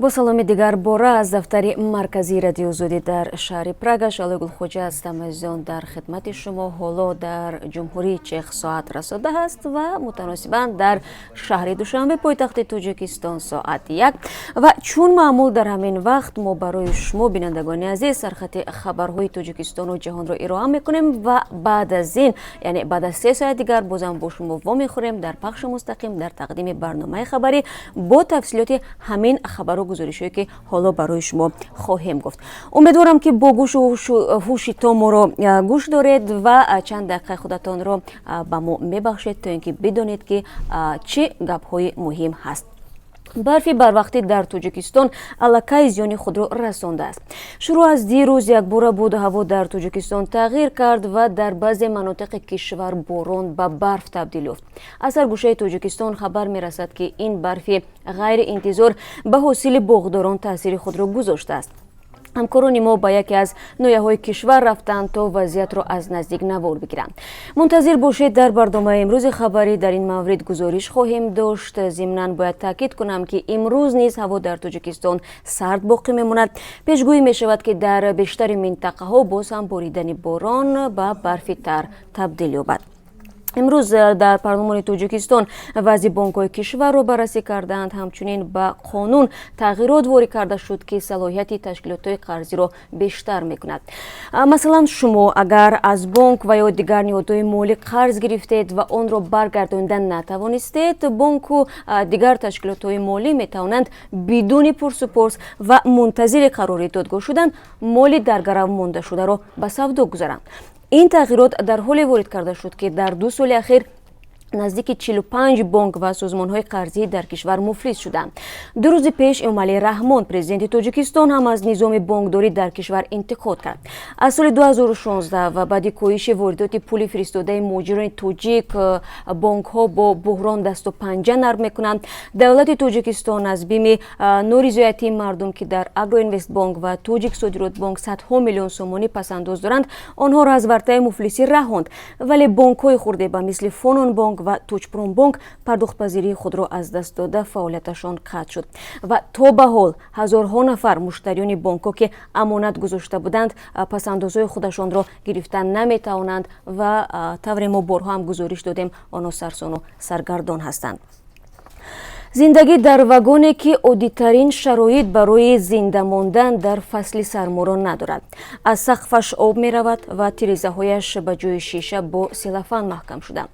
Бо саломи дигар бора аз дафтари марказии Радиоозодӣ дар шаҳри Прага. Шаҳлои Гулхоҷа ҳастам, азизон, дар хидмати шумо. Ҳоло дар Ҷумҳурии Чех соат расо 10 аст ва мутаносибан дар шаҳри Душанбе, пойтахти Тоҷикистон, соат 1. Ва чун маъмул дар ҳамин вақт мо барои шумо, бинандагони азиз, сархати хабарҳои Тоҷикистону ҷаҳонро ироа мекунем ва баъд аз ин, яъне баъд аз 3 соат дигар, бозам бо шумо вомехӯрем дар пахши мустақим, дар тақдими барномаи хабарӣ бо тафсилоти ҳамин хабару гузоришҳое, ки ҳоло барои шумо хоҳем гуфт. Умедворам, ки бо гӯшу ҳуши том моро гӯш доред ва чанд дақиқаи худатонро ба мо мебахшед, то ин ки бидонед, ки чӣ гапҳои муҳим ҳаст. Барфи барвақтӣ дар Тоҷикистон аллакай зиёни худро расондааст. Шурӯъ аз дирӯз якбора боду ҳаво дар Тоҷикистон тағйир кард ва дар баъзе манотиқи кишвар борон ба барф табдил ёфт. Аз ҳар гӯшаи Тоҷикистон хабар мерасад, ки ин барфи ғайриинтизор ба ҳосили боғдорон таъсири худро гузоштааст. Ҳамкорони мо ба яке аз ноҳияҳои кишвар рафтанд, то вазъиятро аз наздик навор бигиранд. Мунтазир бошед, дар барномаи имрӯзи хабарӣ дар ин маврид гузориш хоҳем дошт. Зимнан бояд таъкид кунам, ки имрӯз низ ҳаво дар Тоҷикистон сард боқӣ мемонад. Пешгӯӣ мешавад, ки дар бештари минтақаҳо боз ҳам боридани борон ба барфи тар табдил ёбад. Имрӯз дар парлумони Тоҷикистон вазъи бонкҳои кишварро баррасӣ карданд. Ҳамчунин ба қонун тағйирот ворид карда шуд, ки салоҳияти ташкилотҳои қарзиро бештар мекунад. Масалан, шумо агар аз бонк ва ё дигар ниҳодҳои молӣ қарз гирифтед ва онро баргардонида натавонистед, бонку дигар ташкилотҳои молӣ метавонанд бидуни пурсупурс ва мунтазири қарори додгоҳ шудан моли дар гарав мондашударо ба савдо гузаранд. Ин тағйирот дар ҳоле ворид карда шуд, ки дар 2 соли ахир наздики 45 бонк ва созмонҳои қарзӣ дар кишвар муфлис шуданд. 2 рӯзи пеш Эмомалӣ Раҳмон, президенти Тоҷикистон, ҳам аз низоми бонкдорӣ дар кишвар интиқод кард. Аз соли 2016 ва баъди коҳиши воридоти пули фиристодаи муҳоҷирони тоҷик бонкҳо бо буҳрон дасту панҷа нарм мекунанд. Давлати Тоҷикистон аз бими норизоятии мардум, ки дар Агроинвестбонк ва Тоҷик Содиротбонк садҳо миллион сомонӣ пасандоз доранд, онҳоро аз вартаи муфлисӣ раҳонд. Вале бонкҳои хурде ба мисли Фононбонк ва Тоҷпромбонк пардохтпазирии худро аз даст дода, фаъолияташон қатъ шуд ва то ба ҳол ҳазорҳо нафар муштариёни бонкҳо, ки амонат гузошта буданд, пасандозҳои худашонро гирифта наметавонанд ва тавре мо борҳо ҳам гузориш додем, онҳо сарсону саргардон ҳастанд. Зиндагӣ дар вагоне, ки оддитарин шароит барои зинда мондан дар фасли сарморо надорад, аз сақфаш об меравад ва тирезаҳояш ба ҷои шиша бо селофан маҳкам шуданд.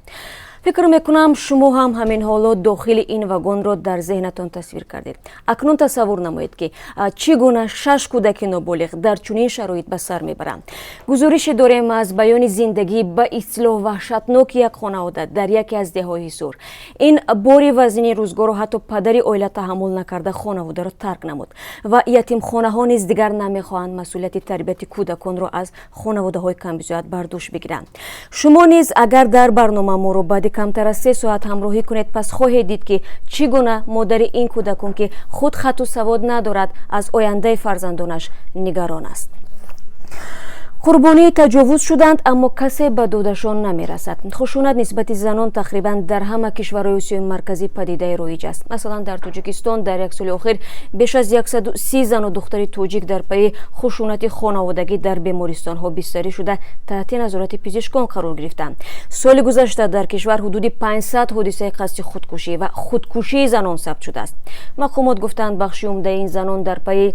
Фикр мекунам, шумо ҳам ҳамин ҳоло дохили ин вагонро дар зеҳнатон тасвир кардед. Акнун тасаввур намоед, ки чӣ гуна шаш кӯдаки ноболиғ дар чунин шароит ба сар мебаранд. Гузорише дорем аз баёни зиндагии ба истилоҳ ваҳшатноки як хонавода дар яке аз деҳҳои Ҳисор. Ин бори вазнини рӯзгорро ҳатто падари оила таҳаммул накарда, хонаводаро тарк намуд ва ятимхонаҳо низ дигар намехоҳанд масъулияти тарбияти кӯдаконро аз хонаводаҳои камбизоат бар дӯш бигиранд. Шумо низ агар дар барнома моро баъди камтар аз 3 соат ҳамроҳӣ кунед, пас хоҳед дид, ки чӣ гуна модари ин кӯдакон, ки худ хату савод надорад, аз ояндаи фарзандонаш нигарон аст. Қурбонии таҷовуз шуданд, аммо касе ба додашон намерасад. Хушунат нисбати занон тақрибан дар ҳама кишварҳои Осиёи Марказӣ падидаи роиҷ аст. Масалан, дар Тоҷикистон дар як соли охир беш аз 130 зану духтари тоҷик дар пайи хушунати хонаводагӣ дар бемористонҳо бистарӣ шуда, таҳти назорати пизишкон қарор гирифтанд. Соли гузашта дар кишвар ҳудуди 500 ҳодисаи қасди худкушӣ ва худкушии занон сабт шудааст. Мақомот гуфтанд, бахши умдаи ин занон дар пайи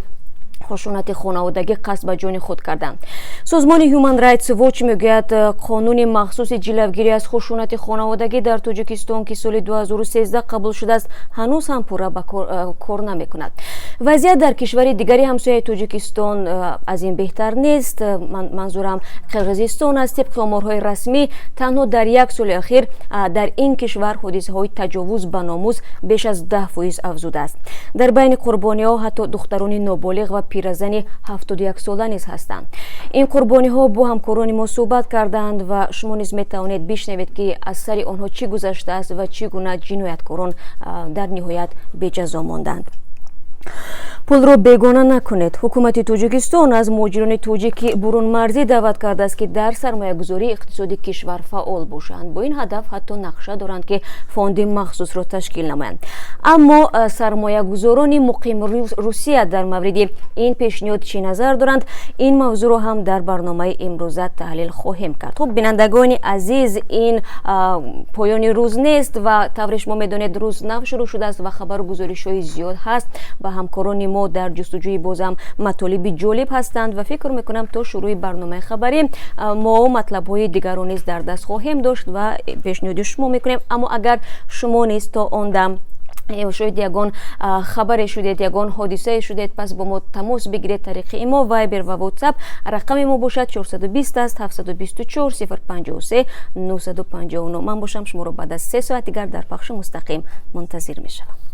хушунати хонаводагӣ қасд ба ҷони худ карданд. Созмони Human Rights Watch мегӯяд, қонуни махсуси ҷилавгирӣ аз хушунати хонаводагӣ дар Тоҷикистон, ки соли 2013 қабул шудааст, ҳанӯз ҳам пурра ба кор намекунад. Вазъият дар кишвари дигари ҳамсояи Тоҷикистон аз ин беҳтар нест. Манзурам Қирғизистон аст. Тибқи оморҳои расмӣ, танҳо дар як соли ахир дар ин кишвар ҳодисаҳои таҷовуз ба номус беш аз 10% афзудааст. Дар байни қурбониҳо ҳатто духтарони ноболиғ ва пиразани 71сола низ ҳастанд. Ин қурбониҳо бо ҳамкорони мо суҳбат карданд ва шумо низ метавонед бишнавед, ки аз сари онҳо чӣ гузаштааст ва чӣ гуна ҷинояткорон дар ниҳоят беҷазо монданд. Пулро бегона накунед. Ҳукумати Тоҷикистон аз муҳоҷирони тоҷики бурунмарзӣ даъват кардааст, ки дар сармоягузории иқтисоди кишвар фаъол бошанд. Бо ин ҳадаф ҳатто нақша доранд, ки фонди махсусро ташкил намоянд. Аммо сармоягузорони муқими Русия дар мавриди ин пешниҳод чӣ назар доранд? Ин мавзӯъро ҳам дар барномаи имрӯза таҳлил хоҳем кард. Хуб, бинандагони азиз, ин поёни рӯз нест ва тавре шумо медонед, рӯз нав шурӯъ шудааст ва хабару гузоришҳои зиёд ҳаст ва ҳамкорони мо дар ҷустуҷӯи бозам матолиби ҷолиб ҳастанд ва фикр мекунам, то шурӯъи барномаи хабарӣ мо матлабҳои дигарро низ дар даст хоҳем дошт ва пешниҳоди шумо мекунем. Аммо агар шумо низ то он дам шоҳиди ягон хабаре шудед, ягон ҳодисае шудед, пас бо мо тамос бигиред тариқи имо, Вайбер ва Ватсап. Рақами мо бошад 420 аст, 724 053 959. Ман бошам, шуморо баъд аз 3 соат дигар дар пахши мустақим мунтазир мешавам.